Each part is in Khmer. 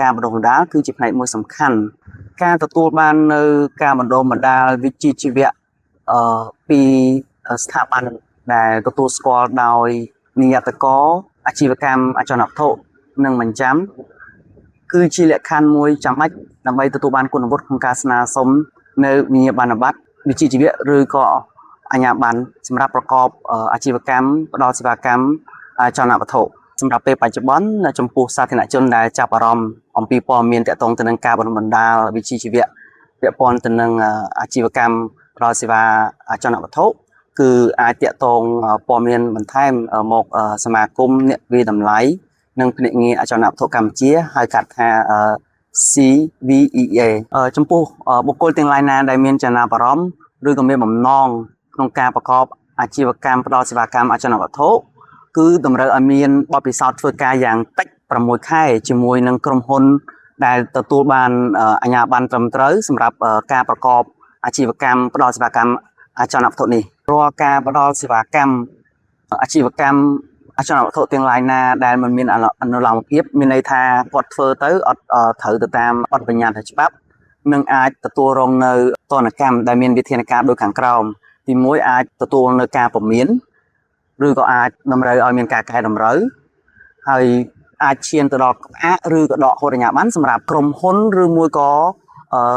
ការបណ្ដុះបណ្ដាលគឺជាផ្នែកមួយសំខាន់ការទទួលបាននៅការបណ្ដុះបណ្ដាលវិជ្ជាជីវៈអឺពីស្ថាប័នដែលទទួលស្គាល់ដោយនិយ័តករអាជីវកម្មអចលនវត្ថុនិងបញ្ចាំគឺជាលក្ខខណ្ឌមួយចាំបាច់ដើម្បីទទួលបានគុណវុឌ្ឍិក្នុងការស្នើសុំនៅវិញ្ញាបនបត្រវិជ្ជាជីវៈឬក៏អាជ្ញាប័ណ្ណសម្រាប់ប្រកបអាជីវកម្មផ្ដល់សេវាកម្មអចលនវត្ថុសម្រាប់ពេលបច្ចុប្បន្នចំពោះសាធារណជនដែលចាប់អារម្មណ៍អំពីព័ត៌មានទាក់ទងទៅនឹងការបណ្ដុះបណ្ដាលវិជ្ជាជីវៈពាក់ព័ន្ធទៅនឹងអាជីវកម្មផ្ដល់សេវាអចលនវត្ថុគឺអាចទាក់ទងព័ត៌មានបន្ថែមមកសមាគមអ្នកវាយតម្លៃនិងភ្នាក់ងារអចលនវត្ថុកម្ពុជាហៅកាត់ថា CVEA ចំពោះបុគ្គលទាំងឡាយណាដែលមានចំណាប់អារម្មណ៍ឬក៏មានបំណងក្នុងការប្រកបអាជីវកម្មផ្ដល់សេវាកម្មអចលនវត្ថុគឺតម្រូវឲ្យមានបទពិសោធន៍ធ្វើការយ៉ាងតិច6ខែជាមួយនឹងក្រុមហ៊ុនដែលទទួលបានអាជ្ញាប័ណ្ណត្រឹមត្រូវសម្រាប់ការប្រកបអាជីវកម្មផ្ដល់សេវាកម្មអចលនវត្ថុនេះរាល់ការផ្ដល់សេវាកម្មអាជីវកម្មអចលនវត្ថុទាំងឡាយណាដែលមិនមានអនុលោមភាពមានន័យថាគាត់ធ្វើទៅអត់ត្រូវទៅតាមបទបញ្ញត្តិច្បាប់នឹងអាចទទួលរងនៅទណ្ឌកម្មដែលមានវិធានការដូចខាងក្រោមទី1អាចទទួលនៅការពមៀនឬក៏អាចតម្រូវឲ្យមានការកែតម្រូវហើយអាចឈានទៅដល់ផ្អាកឬក៏ដកហូតអាជ្ញាប័ណ្ណសម្រាប់ក្រុមហ៊ុនឬមួយក៏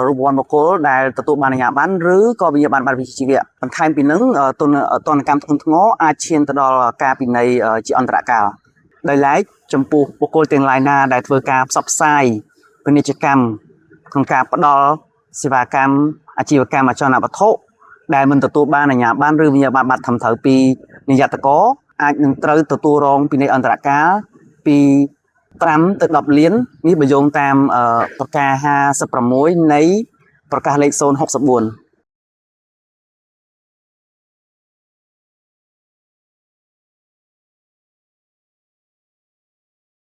រូបវន្តបុគ្គលដែលទទួលបានអាជ្ញាប័ណ្ណឬក៏វិញ្ញាបនបត្រវិជ្ជាជីវៈបន្ថែមពីនឹងទណ្ឌទណ្ឌកម្មធ្ងន់ធ្ងរអាចឈានទៅដល់ការពិន័យជាអន្តរកាលដោយឡែកចំពោះបុគ្គលទាំងឡាយណាដែលធ្វើការផ្សព្វផ្សាយពាណិជ្ជកម្មក្នុងការផ្ដល់សេវាកម្មអាជីវកម្មអចលនវត្ថុដែលមិនទទួលបានអាជ្ញាប័ណ្ណឬវិញ្ញាបនបត្រត្រឹមត្រូវពីនិយ័តករអាចនឹងត្រូវទទួលរងពិន័យអន្តរកាលពី5ទៅ10លាននេះបើយោងតាមប្រការ56នៃប្រកាសលេខ064។